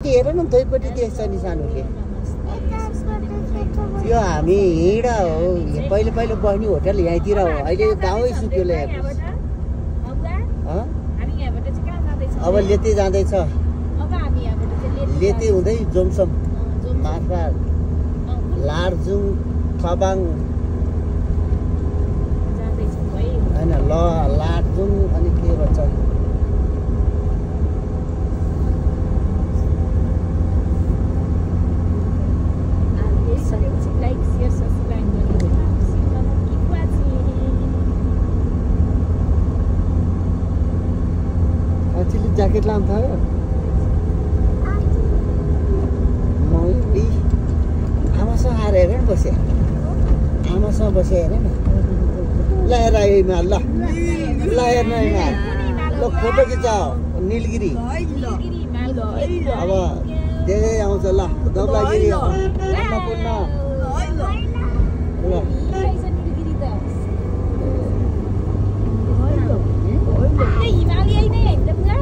दुईपट्टि हेर न दुईपट्टि देख्छ नि सानोले यो हामी हिँड हो पहिले पहिले बस्ने होटल यहीँतिर हो अहिले गाउँै सुक्यो ल अब लेते जाँदैछ लेते हुँदै जोमसम मार्फा लार्जुङ खबाङ होइन ल लार्जुङ अनि के भन्छ ज्याकेट लाउनु थाल्यो आमासँग आएर हेर न बसेँ आमासँग बसेँ हेर न ल हेर हिमाल ल ल हेर्न हिमाल ल फोटो खिच निलगिरी अब देख्दै आउँछ ल दौलागिरी अन्नपूर्ण ल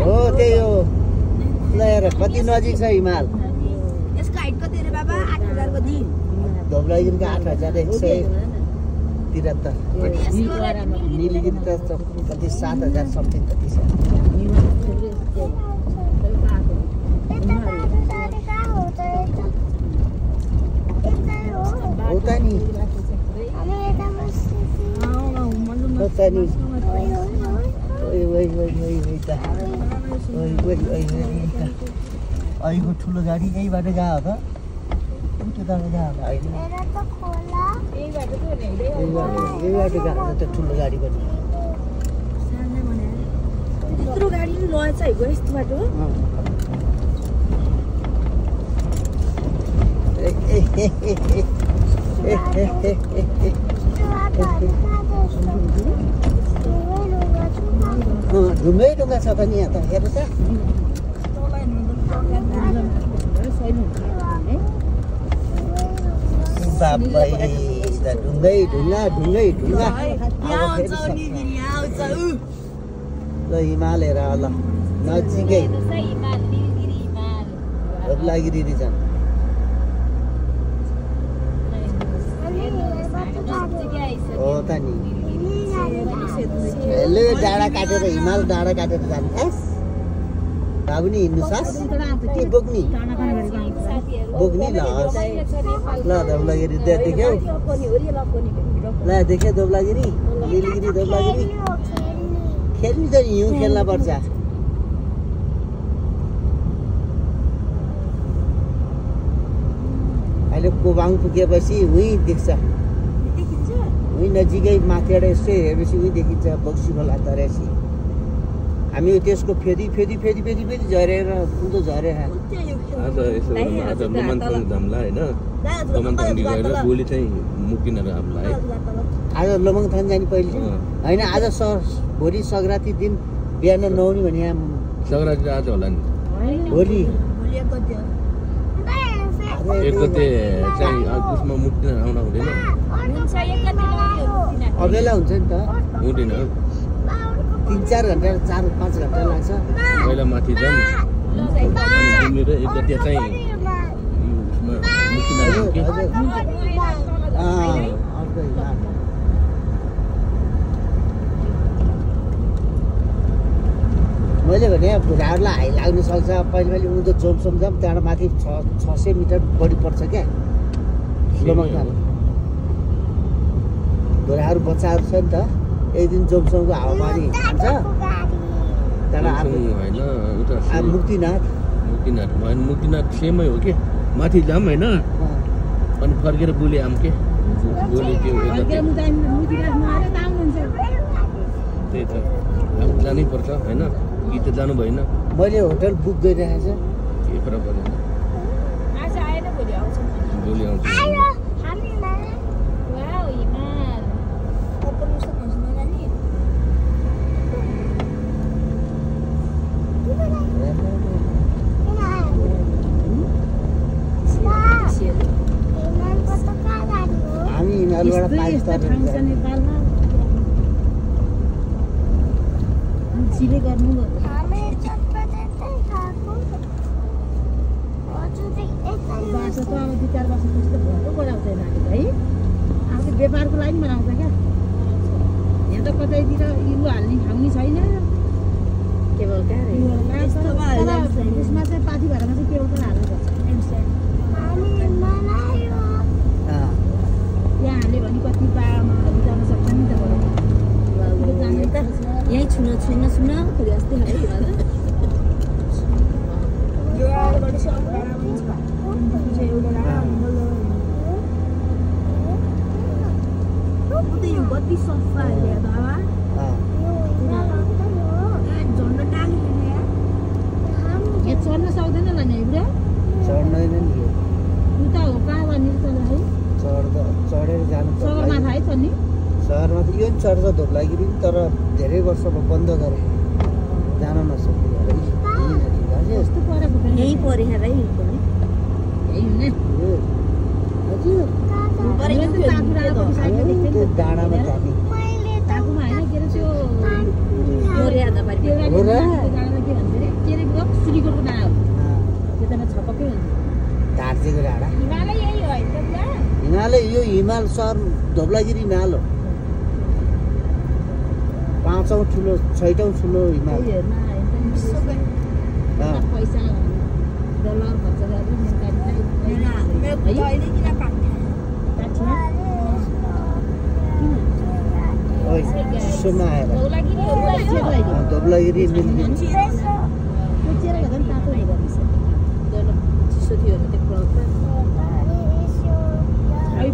हो त्यही हो ल हेर कति नजिक छ हिमाल यसको हाइट कति रे बाबा 8000 कति धोबलागिरीको 8173 निलगिरी त कति 7000 समथिङ कति छ होता नि होता नि अहिलेको ठुलो गाडी यहीबाट गयो त त्यताबाट गयो यहीबाट गयो त ठुलो गाडी पनि त्यत्रो गाडी नि लएछ है गयो यस्तो बाटो ढुङ्गै ढुङ्गा छ त नि यहाँ त हेर त बाबै ढुङ्गै ढुङ्गा ढुङ्गै ढुङ्गा ल हिमाल हेर ल नजिकै धोबलागिरी रिजन हो त नि हेलो डाँडा काटेर हिमाल डाँडा काटेर जानु खास बाबु नि हिँड्नु सास के बोक्ने बोक्ने ल ल धोबलागिरी देख्यौ ल देख्यौ धोबलागिरी निलगिरी धोबलागिरी खेल्नु त हिउँ खेल्न पर्छ अहिले कोबाङ पुगेपछि उहीँ देख्छ उहीँ नजिकै माथिबाट यसो हेरेपछि उहीँ देखिन्छ बक्सी खोला तरेसी हामी त्यसको फेरि झरेर कुदो झरेर आज यसो आज लोमनथङ जामला हैन लोमनथङ गएर भोलि चाहिँ मुक्तिनगर आउँला है आज लोमनथङ जाने पहिले हैन आज भोलि संक्रान्ति दिन बिहान नआउने भने संक्रान्ति आज होला नि भोलि एक गते चाहिँ उसमा मुक्तिनगर आउन हुँदैन अबेला हुन्छ नि त हुँदैन 3-4 घण्टा 4-5 घण्टा लाग्छ पहिला माथि जाम अनि तिमीले एक गते चाहिँ मुक्तिनगर के मैले भने बुढाहरूलाई हाई लाग्नु सक्छ पहिले उँधो जोमसोम जाम त्यहाँबाट माथि 600 मिटर बढी पर्छ क्या लोमनथङ बुढाहरू बच्चाहरू छ नि त एक दिन जोमसोमको हावापानी खान्छ त्यहाँबाट मुक्तिनाथ मुक्तिनाथ सेमै हो कि माथि जाम होइन अनि फर्केर बोले आम के बोले त्यो त्यही त अब जानै पर्छ होइन कि त जानु भएन मैले होटल बुक गरिराखेको छु के फरक पर्दैन भोलि आउँछ हामी हिमालबाट 5 स्टार जिले गर्नु बाटो त अब 2-4 वर्ष जस्तो भयो बनाउँदैन है आफूले व्यापारको लागि बनाउँछ क्या यहाँ त कतैतिर इरु हाल्ने ठाउँ छैन केवल त्यसमा चाहिँ पाथी भएरमा चाहिँ केवल पनि हाल्नुपर्छ यहाँ हाल्यो भने कति पाहाडमा जान सक्छ नि त यहीँ छुन खोइ अस्ति कति सफा यहाँ चढ्न सक्दैन होला नि बुढा चढ्दैन नि यो उता हो कहाँ भन्ने चढ्दा है चढेर जानु सगरमाथा है चढ्ने सहरमा त यो नि चढ्छ धोप्लागिरी पनि तर धेरै वर्ष बन्द गरे जान नसक्यो यस्तो परेको पनि यहीँ परे है यही हुने डाँडामा जाने टाकुमा होइन के अरे त्यो सुलीकोटको डाँडा हो त्यतामा छपक्कै हुन्छ धार्चेको डाँडा हिमालय यही हो हिमालय यो हिमाल सहर धोप्लागिरी हिमाल हो 5औं ठुलो 6औं ठुलो हिमाल पैसा डलर खर्च चिसोमा आएर धोप्लागिरी चिसो थियो त्यो क्लबमा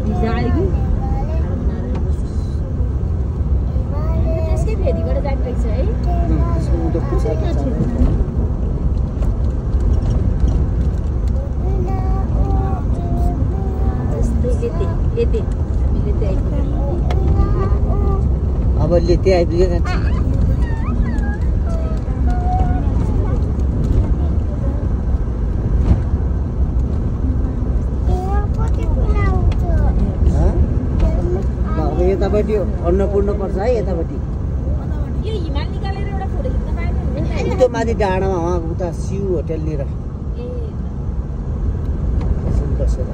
भिजा आयो कि त्यसकै फेरिबाट जानुपर्छ है अब लेते आइपुगेका यतापट्टि अन्नपूर्ण पर्छ है यतापट्टि यो हिमाल निकालेर एउटा फोटो खिच्न पाएन त्यो माथि डाँडामा उहाँ उता सिउ होटेलनिर बसेर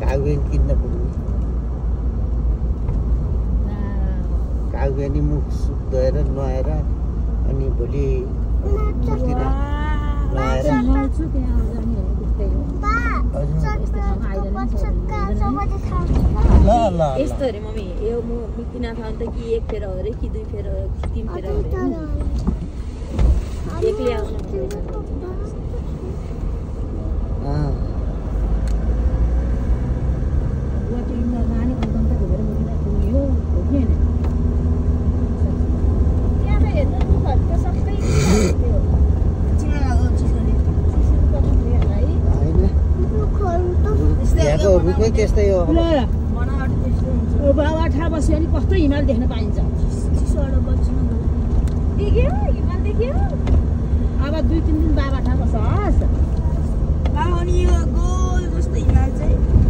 कागबेनी किन्न पुग्ने कागबेनी मुख सुख धोएर नुहाएर अनि भोलि यस्तो अरे मम्मी यो म किन थाहा त कि 1 फेर हो अरे कि 2 फेर हो कि 3 फेर हो एक्लै आउनु रुखै त्यस्तै हो बाबा 18 बस्यो भने कस्तो हिमाल देख्न पाइन्छ अब 2-3 दिन बाबा 18 बस्छ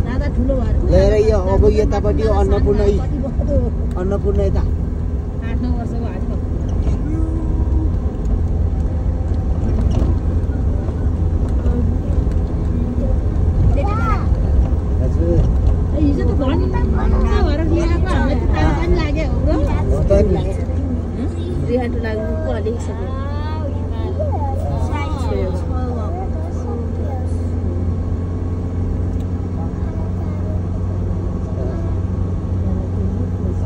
दादा ठुलो भएर यो अब यतापट्टि अन्नपूर्ण यता 8-9 वर्षको हात हिजो त भएर ल्याएको हामीलाई त पनि लाग्यो रिहाटो लाग्नु पो अलिक सक्यो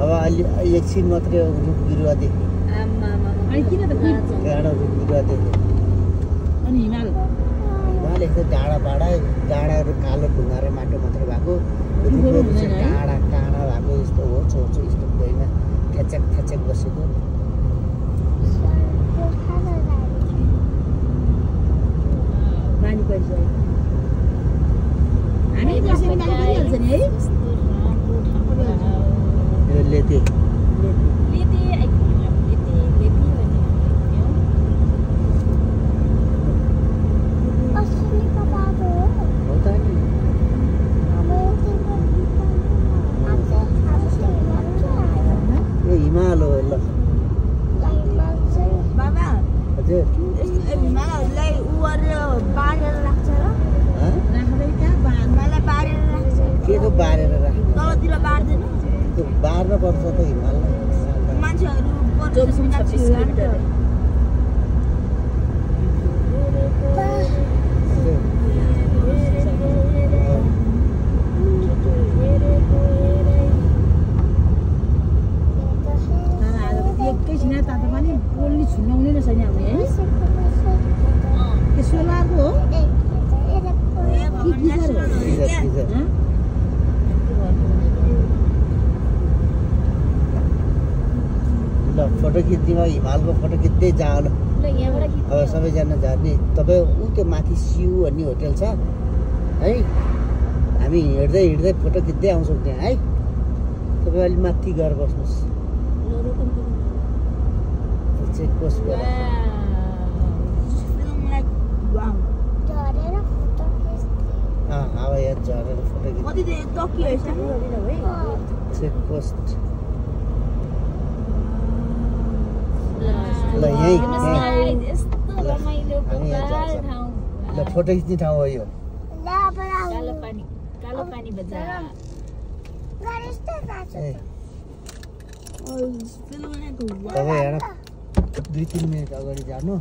अब अलि एकछिन मात्रै रुख बिरुवा देख्यो किन त डाँडा रुख बिरुवा देख्यो अनि हिमाल यस्तो डाँडाहरू कालो ढुङ्गा र माटो मात्रै भएको टाढा टाढा भएको यस्तो हो छेउछेउ यस्तो भुइँमा थ्याचेक बसेको बानी परिसक्यो हामी बसेर काम गरिहाल्छ नि है यो लेते बाबा हिमालहरूलाई उ गरेर बारेर राख्छ र राख्दै कहाँ बाँध हिमाललाई बारेर राख्छ के को बारेर राख तलतिर बार्दैन त्यो बार्न पर्छ त हिमाललाई मान्छेहरू जोमसुम 26 किलोमिटर एकैछिन तातो पानी बोल्ने छुन्याउने रहेछ नि हामीले है त्यो सोलरको हो कि गिजर हो ल फोटो खिच्दिमा हिमालको फोटो खिच्दै जानु अब सबैजना जाने तपाईँ ऊ त्यो माथि सिउ भन्ने होटेल छ है हामी हिँड्दै हिँड्दै फोटो खिच्दै आउँछौँ त्यहाँ है तपाईँ अलिक माथि गएर बस्नुहोस् चेकपोस्ट गएर अब यहाँ झरेर फोटो खिच्छ चेकपोस्ट ल यही ल फोटो खिच्ने ठाउँ हो यो कालो पानी बजार तपाईँ हेर 2-3 मिनट अगाडि जानु